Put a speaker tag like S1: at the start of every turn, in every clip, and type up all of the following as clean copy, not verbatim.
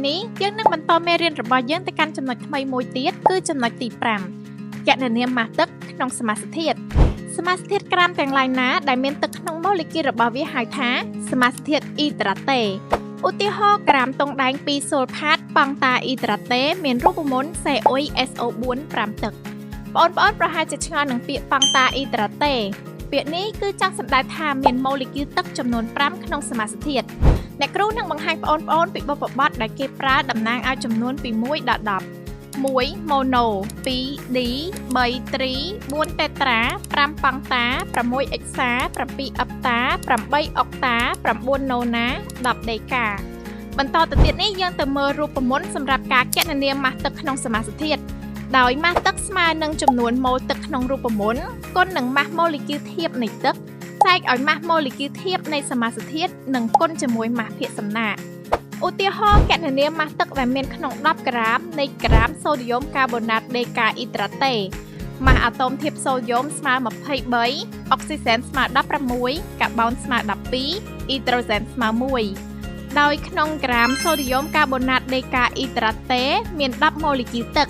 S1: នេះយើងនឹងបន្តមេរៀនរបស់យើងទៅកាន់ចំណុចថ្មីមួយទៀតគឺចំណុចទី5គណនាម៉ាស់ទឹកក្នុងសមាសធាតុសមាសធាតុក្រាមទាំងឡាយណាដែលមានទឹកក្នុងម៉ូលេគុលរបស់វាហៅថាសមាសធាតុអ៊ីដ្រាតេឧទាហរណ៍ក្រាមទង់ដែង2សូលផាតប៉ង់តាអ៊ីដ្រាតេមានរូបមន្ត CuSO4 5ទឹកបងប្អូនប្រហែលជាឆ្ងល់នឹងពាក្យប៉ង់តាអ៊ីដ្រាតេពាក្យនេះគឺចង់សម្ដៅថាមានម៉ូលេគុលទឹកចំនួន5ក្នុងសមាសធាតុអ្នកគ្រូនឹងបង្ហាញបងប្អូនពីបុព្វបទដែលគេប្រើតំណាងឲ្យចំនួនពី1ដល់10 1 mono 2 D 3 tri 4 tetra 5 penta 6 hexa 7 hepta 8 octa 9 nona 10 deca បន្តទៅទៀតនេះយើងទៅមើលរូបមន្តសម្រាប់ការគណនាម៉ាស់ទឹកក្នុងសមាសធាតុដោយម៉ាស់ទឹកស្មើនឹងចំនួនម៉ូលទឹកក្នុងរូបមន្តគុណនឹងម៉ាស់ម៉ូលេគុលធៀបនៃទឹកចែកឲ្យម៉ាស់ម៉ូលេគុលធៀបនៃសមាសធាតុនិងគុណជាមួយម៉ាស់ភាគសំណាកឧទាហរណ៍គណនាម៉ាស់ទឹកដែលមានក្នុង10ក្រាមនៃក្រាមសូដ្យូមកាបូណាតដេកាអ៊ីដ្រាតេម៉ាស់អាតូមធាតុសូដ្យូមស្មើ23អុកស៊ីសែនស្មើ16កាបូនស្មើ12អ៊ីដ្រូសែនស្មើ1ដោយក្នុងក្រាមសូដ្យូមកាបូណាតដេកាអ៊ីដ្រាតេមាន10ម៉ូលេគុលទឹក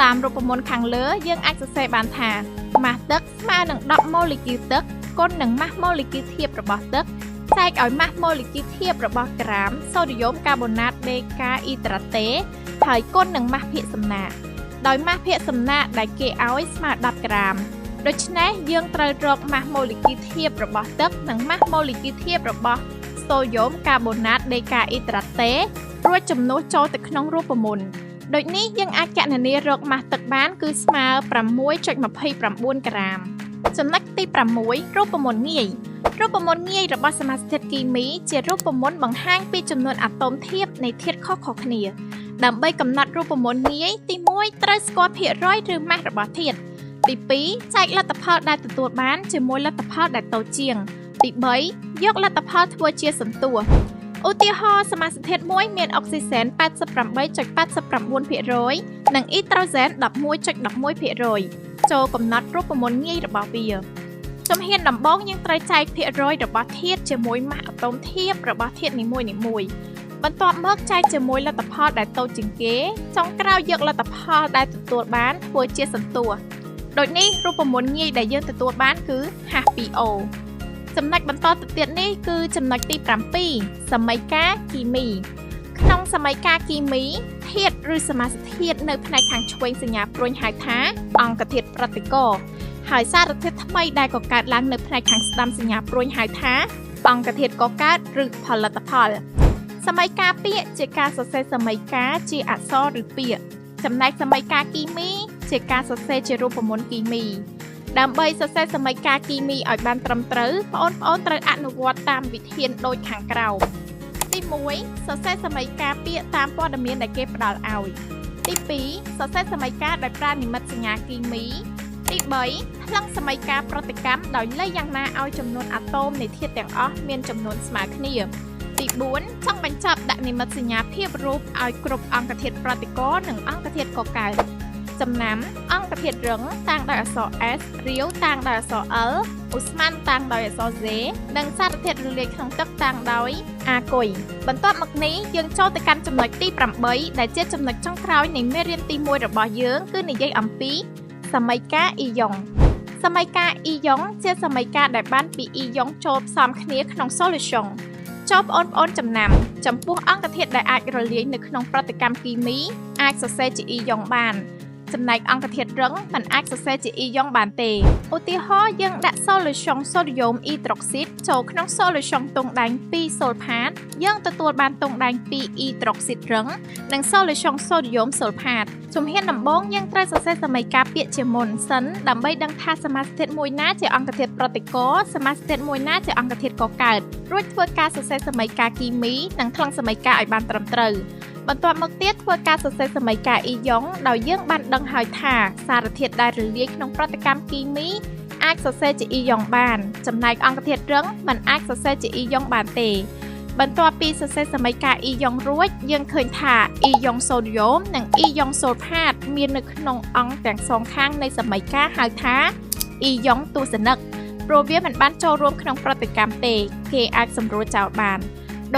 S1: តាមរូបមន្តខាងលើយើងអាចសរសេរបានថាម៉ាស់ទឹកស្មើនឹង10ម៉ូលេគុលទឹកគុណនឹងម៉ាស់ម៉ូលេគុលធៀបរបស់ទឹកចែកឲ្យម៉ាស់ម៉ូលេគុលធៀបរបស់ក្រាមសូដ្យូមកាបូណាតដេកាអ៊ីដ្រាតេហើយគុណនឹងម៉ាស់ភាគសំណាកដោយម៉ាស់ភាគសំណាកដែលគេឲ្យស្មើ10ក្រាមដូច្នេះយើងត្រូវរកម៉ាស់ម៉ូលេគុលធៀបរបស់ទឹកនិងម៉ាស់ម៉ូលេគុលធៀបរបស់សូដ្យូមកាបូណាតដេកាអ៊ីដ្រាតេរួចចំនួនចូលទៅក្នុងរូបមន្តដូចនេះយើងអាចគណនារកម៉ាស់ទឹកបានគឺស្មើ 6.29 ក្រាមចំណុចទី6រូបមន្តងាយរូបមន្តងាយរបស់សមាសធាតុគីមីជារូបមន្តបង្ហាញពីចំនួនអាតូមធៀបនៃធាតុខុសៗគ្នាដើម្បីកំណត់រូបមន្តងាយទី1ត្រូវស្គាល់ភាគរយឬម៉ាស់របស់ធាតុទី2ចែកលទ្ធផលដែលទទួលបានជាមួយលទ្ធផលដែលតូចជាងទី3យកលទ្ធផលធ្វើជាសន្ទស្សន៍ឧទាហរណ៍សមាសធាតុមួយមានអុកស៊ីសែន 88.89% និងអ៊ីដ្រូសែន 11.11% ចូលកំណត់រូបមន្តងាយរបស់វាជំហានដំបូងយើងត្រូវចែកភាគរយរបស់ធាតុជាមួយម៉ាស់អាតូមធៀបរបស់ធាតុនីមួយៗបន្ទាប់មកចែកជាមួយលទ្ធផលដែលតូចជាងគេចុងក្រោយយកលទ្ធផលដែលទទួលបានធ្វើជាសន្ទស្សន៍ដូចនេះរូបមន្តងាយដែលយើងទទួលបានគឺ H2O ចំណុចបន្តទៅទៀតនេះគឺចំណុចទី7សមីការគីមីក្នុងសមីការគីមីធាតុឬសមាសធាតុនៅផ្នែកខាងឆ្វេងសញ្ញាព្រួញហៅថាអង្គធាតុប្រតិករហើយសារធាតុថ្មីដែលកកើតឡើងនៅផ្នែកខាងស្ដាំសញ្ញាព្រួញហៅថាអង្គធាតុកកើតឬផលិតផលសមីការពាក្យជាការសរសេរសមីការជាអក្សរឬពាក្យចំណែកសមីការគីមីជាការសរសេរជារូបមន្តគីមីដើម្បីសរសេរសមីការគីមីឲ្យបានត្រឹមត្រូវបងប្អូនត្រូវអនុវត្តតាមវិធានដូចខាងក្រោមទី1សរសេរសមីការពាក្យតាមព័ត៌មានដែលគេផ្ដល់ឲ្យទី2សរសេរសមីការដោយប្រើនិមិត្តសញ្ញាគីមីទី3ថ្លឹងសមីការប្រតិកម្មដោយលៃយ៉ាងណាឲ្យចំនួនអាតូមនៃធាតុទាំងអស់មានចំនួនស្មើគ្នាទី4ចង់បញ្ចប់ដាក់និមិត្តសញ្ញាភាពរូបឲ្យគ្រប់អង្គធាតុប្រតិករនិងអង្គធាតុកកើតចំណាំអង្គធាតុរឹងតាំងដោយអក្សរ S រាវតាំងដោយអក្សរ L ឧស្ម័នតាំងដោយអក្សរ Z និងសារធាតុរលាយក្នុងទឹកតាំងដោយអាគុយបន្ទាប់មកនេះយើងចូលទៅកាន់ចំណុចទី8ដែលជាចំណុចចុងក្រោយនៃមេរៀនទី1របស់យើងគឺនិយាយអំពីសមីការអ៊ីយ៉ុងសមីការអ៊ីយ៉ុងជាសមីការដែលបានពីអ៊ីយ៉ុងចូលផ្សំគ្នាក្នុង solution ចូលបងប្អូនចំណាំចំពោះអង្គធាតុដែលអាចរលាយនៅក្នុងប្រតិកម្មគីមីអាចសរសេរជាអ៊ីយ៉ុងបានចំណែកអង្គធាតុរឹងមិនអាចសរសេរជាអ៊ីយ៉ុងបានទេឧទាហរណ៍យើងដាក់ solution សូដ្យូមអ៊ីដ្រុកស៊ីតចូលក្នុង solution ទង់ដែង2សូលផាតយើងទទួលបានទង់ដែង2អ៊ីដ្រុកស៊ីតរឹងនិង solution សូដ្យូមសូលផាតជំហានដំបូងយើងត្រូវសរសេរសមីការពាក្យជាមុនសិនដើម្បីដឹងថាសមាសធាតុមួយណាជាអង្គធាតុប្រតិករសមាសធាតុមួយណាជាអង្គធាតុកកើតរួចធ្វើការសរសេរសមីការគីមីនិងថ្លឹងសមីការឲ្យបានត្រឹមត្រូវបន្ទាប់មកទៀតធ្វើការសរសេរសមីការអ៊ីយ៉ុងដោយយើងបានដឹងហើយថាសារធាតុដែលរលាយក្នុងប្រតិកម្មគីមីអាចសរសេរជាអ៊ីយ៉ុងបានចំណែកអង្គធាតុរឹងមិនអាចសរសេរជាអ៊ីយ៉ុងបានទេបន្ទាប់ពីសរសេរសមីការអ៊ីយ៉ុងរួចយើងឃើញថាអ៊ីយ៉ុងសូដ្យូមនិងអ៊ីយ៉ុងសូលផាតមាននៅក្នុងអង្គទាំងសងខាងនៃសមីការហៅថាអ៊ីយ៉ុងទស្សនិកព្រោះវាមិនបានចូលរួមក្នុងប្រតិកម្មទេគេអាចសម្រួលចោលបាន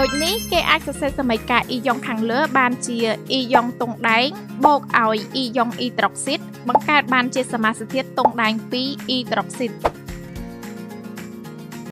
S1: ដូចនេះគេអាចសរសេរសមីការអ៊ីយ៉ុងខាងលើបានជាអ៊ីយ៉ុងទង់ដែងបូកឲ្យអ៊ីយ៉ុងអ៊ីដ្រុកស៊ីតបង្កើតបានជាសមាសធាតុទង់ដែង2អ៊ីដ្រុកស៊ីត។